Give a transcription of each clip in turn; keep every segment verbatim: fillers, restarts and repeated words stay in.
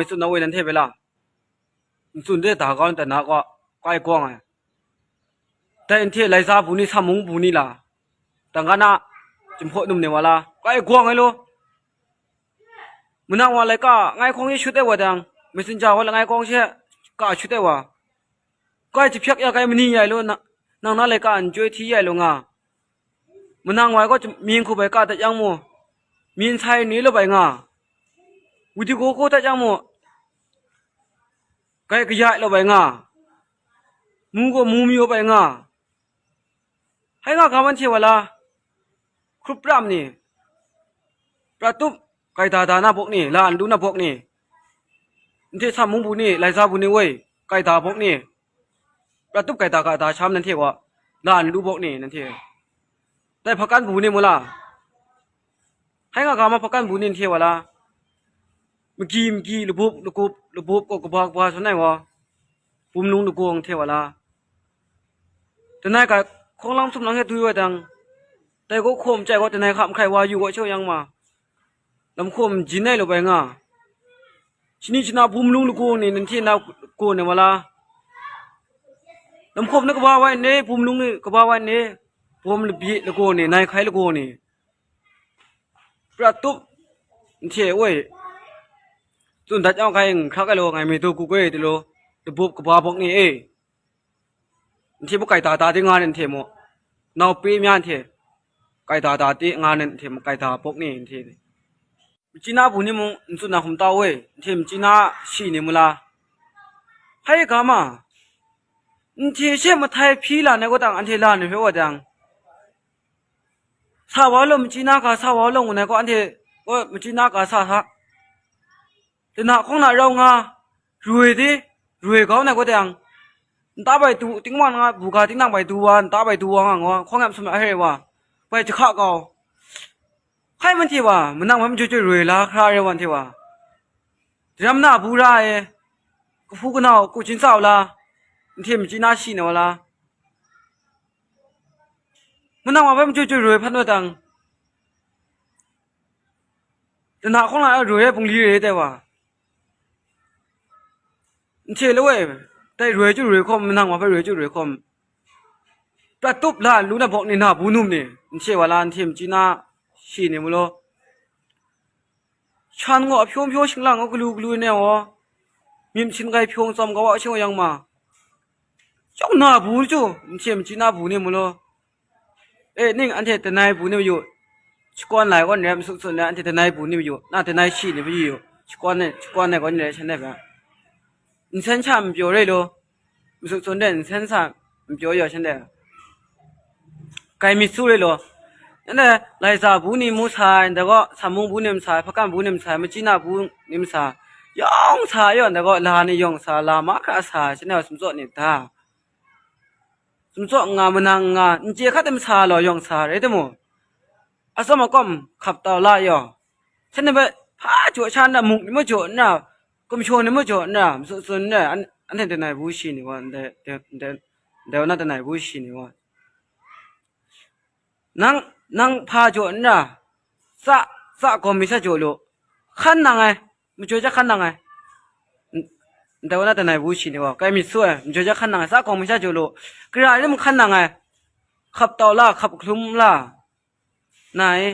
Mai tsun na woi nan hte bai la. N tsun de da kau n dan na kaw, kai gawng ai. Dai n hte lai za bu ni, sa mung bu ni la, dang ga na, jumhpaw num ne wa la, kai gawng ai lo. Manang wa laika ngai hkawng ye shut ai wa dang, messenger wa langai kawng she ka shut ai wa, kai jahpyak ya kai mani ya ai lo, na-, nang na laika n joi hti ya ai lo nga. Manang wa gaw mying hku bai ka dat yang mu, myin sai ni lo bai nga, wudi go go dat yang mu, kai kaya lo bai nga, mu gaw mu mayu bai nga. Hai nga ga man hte wa la, hkrup pram ni, prat tup, gaida da na bawk ni, la n lu na bawk ni, n hte sa mung bu ni, lai za bu ni woi, gaida bawk ni, prat tup gaida ga da sham nan hte wa, la n lu bawk ni, nan hte. Dai hpakan bu ni mu la? Hai nga ga ma hpakan bu ni n hte wa la? Magi, magi, labup, lagup, labup, gaw kaba, kaba, san ai wa, bum lung lagawng hte wa la? Danai ga hkawng lang sum lang hte dwi wa dang, dai gaw hkaw machyai gaw danai hka mahkrai wa yu gaw shau yang ma, lam hkaw majin ai lu bai nga. Shani shana bum lung lagaw ni nan hte na gaw ni wa la? Lam hkaw na kaba wai ni, bum lung ni kaba wai ni, bum labi lagaw ni, nai hkai lagaw ni, prat tup n hte woi, tsun dat yang hkai n hkrak ai lo, ngai mi du ku goi de lo, labup kaba bawk ni e. N hte mu, gaida da de nga nan hte mu, nau pe mya n hte, gaida da de nga nan hte mu, gaida bawk ni n hte, machyi na bu ni mung n tsun na hkum ta we, n hte machyi na shi ni mu la? Hai ga ma, n hte she mahtai hpyi la nai gaw dang, anhte la ni hpe wa dang, sa wa law, machyi na ga sa wa law, ngu nai gaw, anhte gaw machyi na ga sa sa. Dana hkawng na rau nga, roi de, roi kau na gaw dang, nta bai du, tingwang nga, buga tinang bai du wa, nta bai du wa nga, nga hkawng yam sum a hare wa, bai jahka kau. Hkai man hte wa, manang bai majaw jaw roi la hkra re wa n hte wa, daram na bu ra e, kahpu kanau ku hchin tsau la, n hte machyi na shi na wa la? Manang wa bai majaw jaw roi hpan wa dang, dana hkawng na roi ai bungli re tai wa, n hte lawai, dai roi chyu roi hkawm, manang wa hpe roi chyu roi hkawm, prat tup la lu na bawk ni, na bu num ni, n hte wa la, n hte machyi na shi ni mu law? Shan gaw a hpyaw hpyaw, shinglang gaw galu galu ne wa, myit sin grai hpyaw tsawm kau a shing yang ma, chyawm na bu chyu, n hte machyi na bu ni mu law? E ning, anhte danai bu ni mayu, shakawn lai gaw n rai, masuk tsun ai, anhte danai bu ni mayu, na danai shi ni mayu, shakawn ai, shakawn ai gaw n rai, shanhte hpe nsen sha n pyaw rai law, masuk tsun ai nsen sha n pyaw yaw, shanhte kai myit su rai law. Shanhte lai za bu ni mu sa ai, ndai gaw, sa mung bu ni mu sa ai, hpakan bu ni mu sa ai, machyi na bu ni mu sa ai, yawng sa yaw, ndai gaw, la ni yawng sa, la mahkra sa ai, shanhte gaw sumtsaw ni da? Sumtsaw n nga, manang n nga, n chye hkat ai masa law yawng sa rai timung, atsawm akawm hkap tau la yaw, shanhte hpe hpa jaw sha nna, muk ni majaw nna, gumshaw ni majaw nna, masuk tsun nna, an-, anhte danai bu shi ni wa, ndai, ndai, ndai wa na danai bu shi ni wa. Nang, nang hpa jaw nna, tsa, tsa gawm mi sha jaw lu, hkan nang ai, majaw ja hkan nang ai. N-, ndai wa na danai bu shi ni wa, kai myit su ai, majaw ja hkan nang ai, tsa gawm mi sha jaw lu, gara rim hkan nang ai, hkap tau la, hkap hkalum la, na e.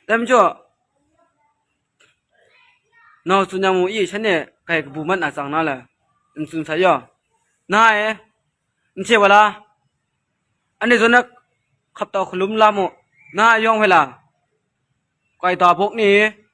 Dai majaw, nau tsun yang mu i, shanhte kai kabu mat na tsang na le, n tsun sai yaw, na e, n hte wa la? Anhte zawn na hkap tau hkalum la mu, na yawng hpe la? Gaida bawk ni,